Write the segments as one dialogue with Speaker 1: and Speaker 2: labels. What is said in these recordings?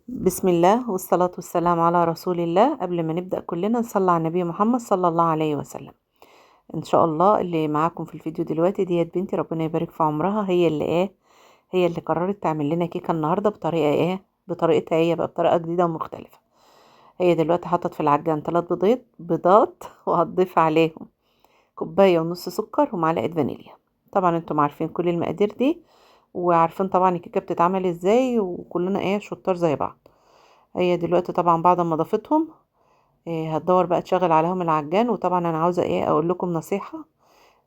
Speaker 1: بسم الله والصلاة والسلام على رسول الله. قبل ما نبدأ كلنا نصلي على النبي محمد صلى الله عليه وسلم. ان شاء الله اللي معاكم في الفيديو دلوقتي ديت بنتي ربنا يبارك في عمرها، هي اللي قررت تعمل لنا كيكة النهاردة بطريقة ايه، بطريقتها هي بقى، بطريقة جديدة ومختلفة. هي دلوقتي حطت في العجان 3 بيضات وهتضيف عليهم كوباية ونص سكر ومعلقة فانيليا. طبعا انتم عارفين كل المقادير دي وعارفين طبعا الكيكة بتتعمل ازاي، وكلنا شطار زي بعض. هي دلوقتي طبعا بعد ما ضافتهم هتدور بقى تشغل عليهم العجان. وطبعا انا عاوزه اقول لكم نصيحة،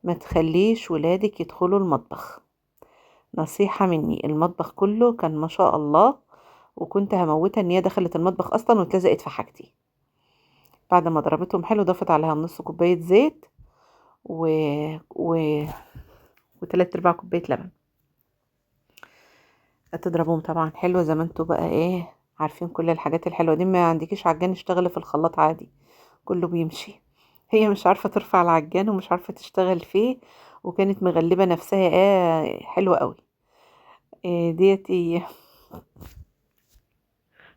Speaker 1: ما تخليش ولادك يدخلوا المطبخ، نصيحة مني. المطبخ كله كان ما شاء الله، وكنت هموتها ان هي دخلت المطبخ اصلا واتلزقت في حاجتي. بعد ما ضربتهم حلو ضافت عليها نص كوباية زيت و وتلات ارباع كوباية لبن. هتضربهم طبعا حلو زي ما انتوا بقى عارفين كل الحاجات الحلوة دي. ما عندكيش عجان اشتغلي في الخلاط عادي، كله بيمشي. هي مش عارفه ترفع العجان ومش عارفه تشتغل فيه، وكانت مغلبه نفسها حلوة قوي. ديت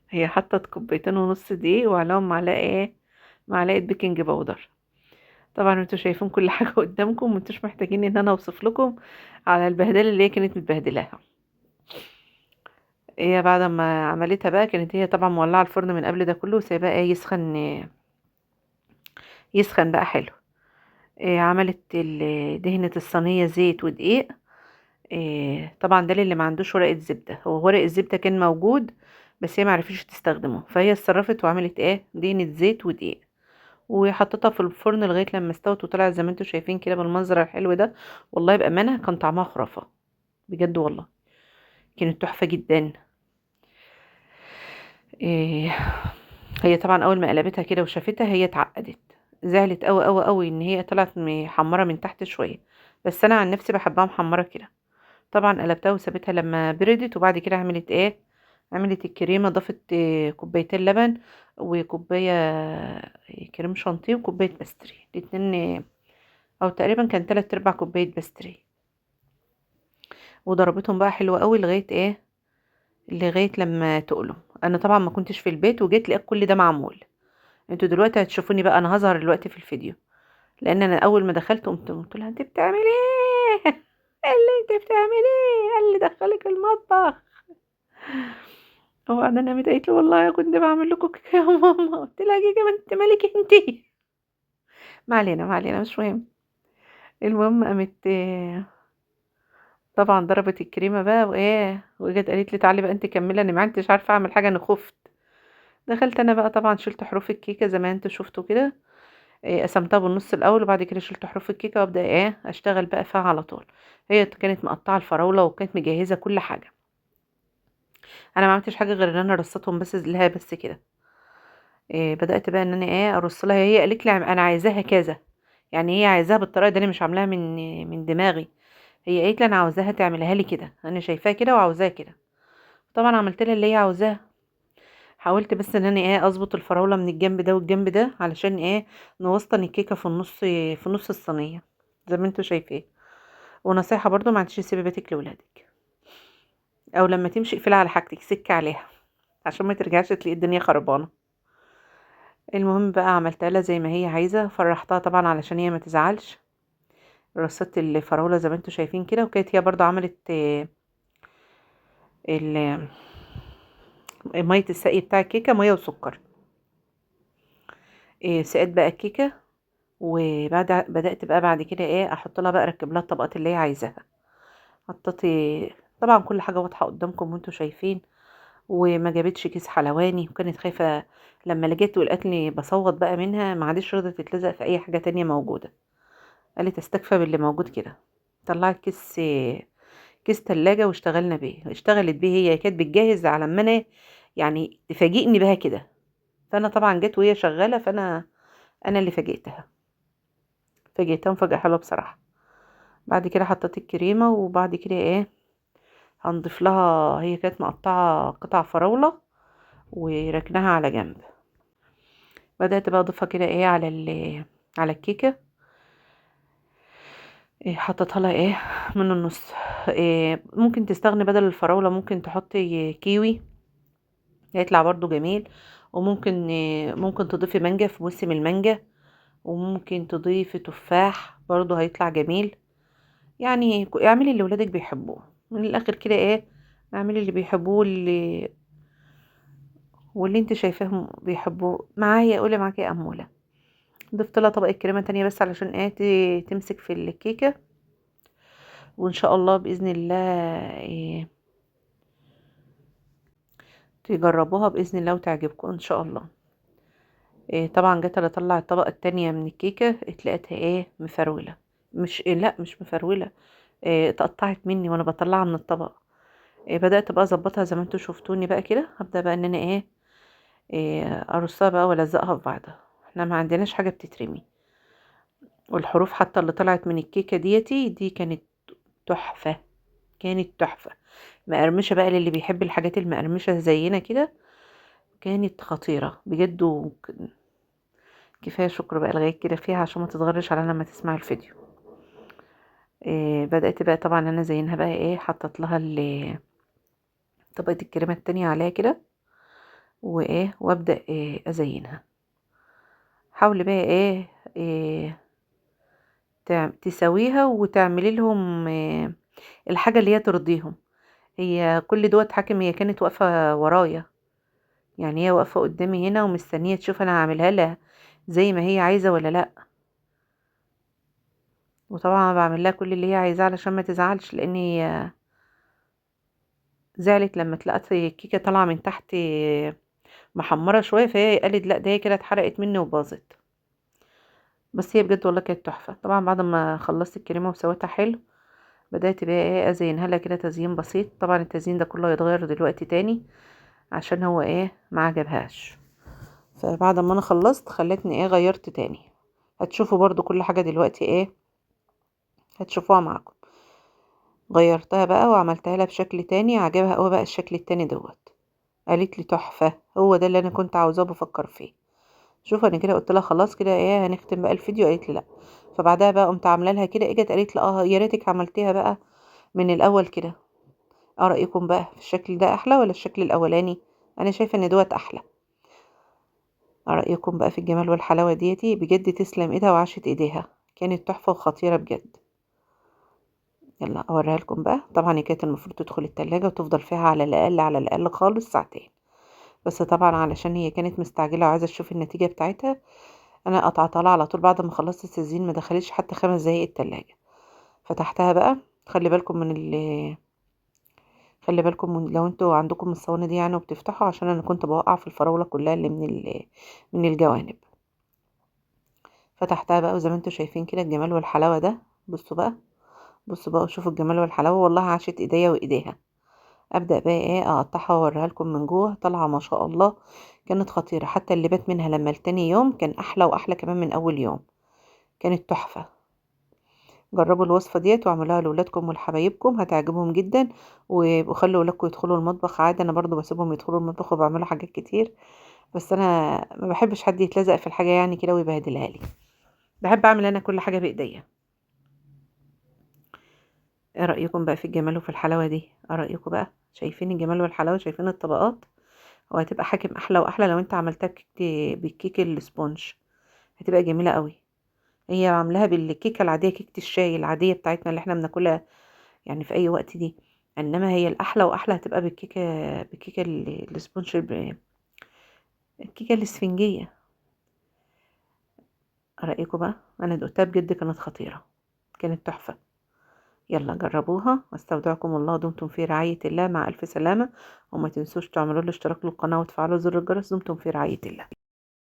Speaker 1: هي حطت كوبايتين ونص دقيق وعليهم معلقه baking powder. طبعا انتوا شايفين كل حاجة قدامكم، وانتوش محتاجين ان انا اوصف لكم على البهدله اللي هي كانت متبهدلاها. هي بعد ما عملتها بقى كانت هي طبعا مولعه الفرن من قبل ده كله، وسايباه يسخن بقى حلو. عملت دهنة الصينية زيت ودقيق. طبعا ده للي ما عندوش ورقة زبدة، هو ورق الزبدة كان موجود بس هي ما عرفتش تستخدمه، فهي اتصرفت وعملت دهنة زيت ودقيق وحطيتها في الفرن لغاية لما استوت وطلعت زي ما انتم شايفين كده بالمنظر الحلو ده. والله بأمانة كان طعمها خرافة بجد، والله كانت تحفة جدا. هي طبعا اول ما قلبتها كده وشافتها هي اتعقدت، زعلت قوي قوي قوي ان هي طلعت محمرة من تحت شوية، بس انا عن نفسي بحبها محمرة كده. طبعا قلبتها وسابتها لما بردت، وبعد كده عملت عملت الكريمة، ضافت كوبايتين لبن وكوبايه كريم شانتيه وكوبايه pastry، الاتنين او تقريبا كان 3/4 كوباية pastry، وضربتهم بقى حلوة قوي لغاية لغاية لما تقلوا. انا طبعا ما كنتش في البيت وجيت لقيت كل ده معمول. انتوا دلوقتي هتشوفوني بقى، انا هظهر دلوقتي في الفيديو، لان انا اول ما دخلت قمت لها انت بتعملي ايه؟ ايه اللي انت بتعملي ايه؟ قال لي دخلك المطبخ. وبعدين قامت قالت لي والله كنت بعمل لكم كيكة يا ماما. قلت لها كيكة، ما انت مالك انت؟ ما علينا ما علينا مش مهم. المهم قامت طبعا ضربت الكريمة بقى وجت قالت لي تعالي بقى انت كملي، انا ما عدتش عارفه اعمل حاجة، انا خفت. دخلت انا بقى طبعا شلت حروف الكيكه زي ما انتوا شفتوا كده، قسمتها بالنص الاول وبعد كده شلت حروف الكيكه وابدا اشتغل بقى فيها على طول. هي كانت مقطعه الفراوله وكانت مجهزة كل حاجة، انا ما عملتش حاجة غير ان انا رصيتهم بس لها بس كده. بدات بقى ان انا ارص لها. هي قالت لي انا عايزاها كذا، يعني هي عايزاها بالطريقة دي، انا مش عاملاها من دماغي. هي قالت لي انا عاوزاها تعملها لي كده، انا شايفاها كده وعاوزاها كده. طبعا عملت لها اللي هي عاوزاها. حاولت بس ان انا اظبط الفراوله من الجنب ده والجنب ده علشان نوسطن الكيكه في النص، في نص الصينية زي ما انتوا شايفين. ونصيحة برضو، ما عادش تسيبي بيتك لولادك، او لما تمشي اقفلي على حاجتك، سكة عليها عشان ما ترجعش تلاقي الدنيا خربانة. المهم بقى عملتها لها زي ما هي عايزه، فرحتها طبعا علشان هي ما تزعلش. رصيت الفراوله زي ما انتوا شايفين كده، وكانت هي برضو عملت مية السقي بتاع الكيكه، مية وسكر. سقيت بقى الكيكه، وبعد بدات بقى بعد كده احط لها بقى، اركب لها الطبقات اللي هي عايزاها. حطيت طبعا كل حاجة واضحة قدامكم وانتوا شايفين. وما جابتش كيس حلواني، وكانت خايفة لما لقيت ولقتني بصوت بقى منها، ما عادش رضت تتلزق في اي حاجة تانية موجودة، قالت استكفى باللي موجود كده. طلعت كيس تلاجة واشتغلنا بيه، اشتغلت بيه هي، كانت بتجهز على ما انا تفاجئني بها كده. فانا طبعا جت وهي شغالة، فانا اللي فاجئتها، فاجئتها مفاجاة حلوة بصراحة. بعد كده حطيت الكريمة، وبعد كده هنضيف لها، هي كانت مقطعه قطع فراوله وركناها على جنب. بدات بقى اضيفها كده على الكيكه، حطيتها لها من النص. ممكن تستغني بدل الفراوله، ممكن تحطي كيوي هيطلع برضو جميل. وممكن تضيفي مانجا في موسم المانجا، وممكن تضيفي تفاح برضو هيطلع جميل. يعني اعملي اللي ولادك بيحبوه من الاخر كده، ايه، اعملي اللي بيحبوه، واللي انت شايفاهم بيحبوه. معايا قولي معاكي يا اموله. ضفت لها طبقه كريمة تانية بس علشان ايه تمسك في الكيكه. وان شاء الله باذن الله إيه تجربوها باذن الله وتعجبكم ان شاء الله. إيه طبعا جت اطلع الطبقة التانية من الكيكه، اتلقتها ايه مفروله، مش إيه لا مش مفروله، إيه اتقطعت مني وانا بطلعها من الطبق. إيه بدات بقى اظبطها زي ما انتوا شفتوني بقى كده. هبدا بقى ان انا ايه ارصها بقى والزقها في بعضها. احنا ما عندناش حاجة بتترمي. والحروف حتى اللي طلعت من الكيكه ديتي دي كانت تحفة، كانت تحفة مقرمشه بقى، للي بيحب الحاجات المقرمشه زينا كده، كانت خطيرة بجد. كفاية شكر بقى لغاية كده فيها عشان ما تتغرش على لما تسمع الفيديو. إيه بدات بقى طبعا انا زينها بقى ايه، حطيت لها طبقه الكريمة التانية عليها كده، وايه وابدا إيه ازينها. حاولي بقى ايه تسويها وتعملي لهم إيه الحاجة اللي هي ترضيهم. هي كل دوت حاكم، هي كانت واقفة ورايا، يعني هي واقفة قدامي هنا ومستنيه تشوف انا هعملها لها زي ما هي عايزه ولا لا. وطبعا بعمل لها كل اللي هي عايزاه علشان ما تزعلش، لان هي زعلت لما تلقت الكيكه طالعه من تحت محمرة شوية، فهي قالت لا ده هي كده اتحرقت مني وباظت. بس هي بجد والله كانت تحفة. طبعا بعد ما خلصت الكريمة وسويتها حلو، بدات بقى ايه ازينها لها كده تزيين بسيط. طبعا التزيين ده كله هيتغير دلوقتي تاني عشان هو ايه ما عجبهاش. فبعد ما انا خلصت خلتني ايه غيرت تاني. هتشوفوا برضو كل حاجة دلوقتي ايه هتشوفوها معاكم. غيرتها بقى وعملتها لها بشكل تاني، عجبها قوي بقى الشكل التاني دوت، قالت لي تحفة، هو ده اللي انا كنت عاوزاه بفكر فيه. شوف انا كده قلت لها خلاص كده ايه هنختم بقى الفيديو، قالت لي لا. فبعدها بقى قمت عامله لها كده، اجت قالت لي اه يا ريتك عملتيها بقى من الاول كده. ايه رايكم بقى في الشكل ده، احلى ولا الشكل الاولاني؟ انا شايفه ان دوت احلى. ايه رايكم بقى في الجمال والحلاوه ديتي؟ بجد تسلم ايدها وعاشت ايديها، كانت تحفة وخطيرة بجد. يلا اوريها لكم بقى. طبعا هي كانت المفروض تدخل التلاجة وتفضل فيها على الاقل على الاقل خالص ساعتين، بس طبعا علشان هي كانت مستعجلة وعايزه تشوف النتيجة بتاعتها انا قطعتها لها على طول بعد ما خلصت التزيين، ما دخلتش حتى 5 دقايق التلاجة. فتحتها بقى. خلي بالكم من خلي بالكم من لو انتوا عندكم الصواني دي يعني وبتفتحوا، عشان انا كنت بوقع في الفراوله كلها اللي من الجوانب. فتحتها بقى وزي ما انتوا شايفين كده الجمال والحلاوه ده. بصوا بقى، بصوا بقى وشوفوا الجمال والحلاوه، والله عاشت ايديا وايديها. ابدا بقى ايه اقطعها واوريها لكم من جوه، طالعه ما شاء الله كانت خطيرة. حتى اللي بات منها لما لتاني يوم كان احلى واحلى كمان من اول يوم، كانت تحفة. جربوا الوصفة ديت واعملوها لاولادكم ولحبايبكم، هتعجبهم جدا. وخلوا ولادكم يدخلوا المطبخ عادي، انا برضو بسيبهم يدخلوا المطبخ وبعملوا حاجات كتير، بس انا ما بحبش حد يتلزق في الحاجة يعني كده ويبهدلها لي، بحب اعمل انا كل حاجة بايديا. ايه رايكم بقى في الجمال وفي الحلاوة دي؟ ايه رايكم بقى؟ شايفين الجمال والحلاوه؟ شايفين الطبقات؟ وهتبقى حاكم احلى واحلى لو انت عملتها بالكيك ال sponge، هتبقى جميلة قوي. هي عاملاها بالكيكه العادية، كيكة الشاي العادية بتاعتنا اللي احنا بناكلها يعني في اي وقت دي، انما هي الاحلى واحلى هتبقى بالكيكه ال sponge، الكيكه الاسفنجيه. رايكم بقى؟ انا دقتها بجد كانت خطيرة، كانت تحفة. يلا جربوها، واستودعكم الله، دمتم في رعاية الله، مع الف سلامه. وما تنسوش تعملوا الاشتراك للقناة وتفعلوا زر الجرس. دمتم في رعاية الله.